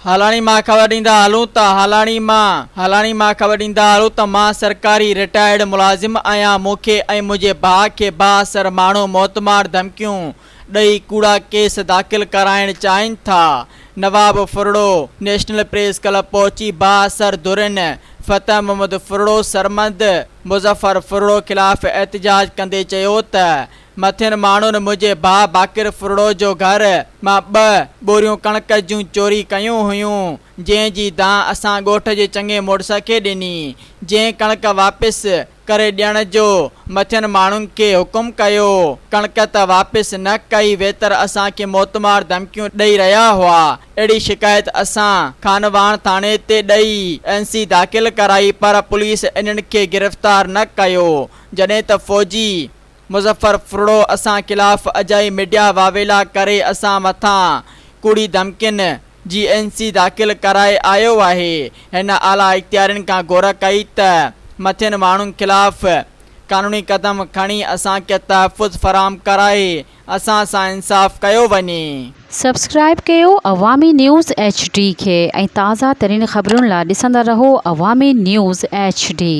هالاڻي مان خبر ڏيندا هلون ته هالاڻي مان هالاڻي مان خبر ڏيندا هلون ته مان سرڪاري رٽائرڊ ملازم آهيان مون کي ۽ منهنجي ڀاء کي بااثر ماڻهو موتمار ڌمڪيون ڏئي ڪوڙا ڪيس داخل ڪرائڻ چاهين ٿا Nawab Phuriro national press club پهچي بااثر ڌرين فتح محمد ڦرڙو سرمد مظفر ڦرڙو خلاف احتجاج ڪندي چيو ته مٿين ماڻهن منهنجي ڀاء باقر ڦرڙو جو گهر مان ٻه ٻوريون ڪڻڪ جون چوري ڪيون هيون، جنهن جي دانهن اسان ڳوٺ جي چڱي مڙس کي ڏني، جنهن ڪڻڪ واپس ڪري ڏيڻ جو مٿين ماڻهن کي حڪم ڪيو. ڪڻڪ ته واپس نه ڪئي ويتر اسان کي موتمار ڌمڪيون ڏئي رهيا هئا. اهڙي شڪايت اسان خانواهڻ ٿاڻي تي ڏئي اين سي داخل ڪرائي پر پوليس انهن کي گرفتار نه ڪيو، جڏهن ته فوجي. مظفر ڦرڙو اسان خلاف اجائي ميڊيا واويلا ڪري اسان مٿان ڪوڙي ڌمڪين جي اين سي داخل ڪرائي آيو آهي. هن اعليٰ اختيارين کان گهر ڪئي ته مٿين ماڻهن خلاف قانوني قدم کڻي اسان کي تحفظ فراهم ڪرائي اسان سان انصاف ڪيو وڃي. سبسڪرائيب ڪيو عوامي نيوز ايڇ ڊي کي ۽ تازه ترين خبرن لا ڏسندا رهو عوامي نيوز ايڇ ڊي.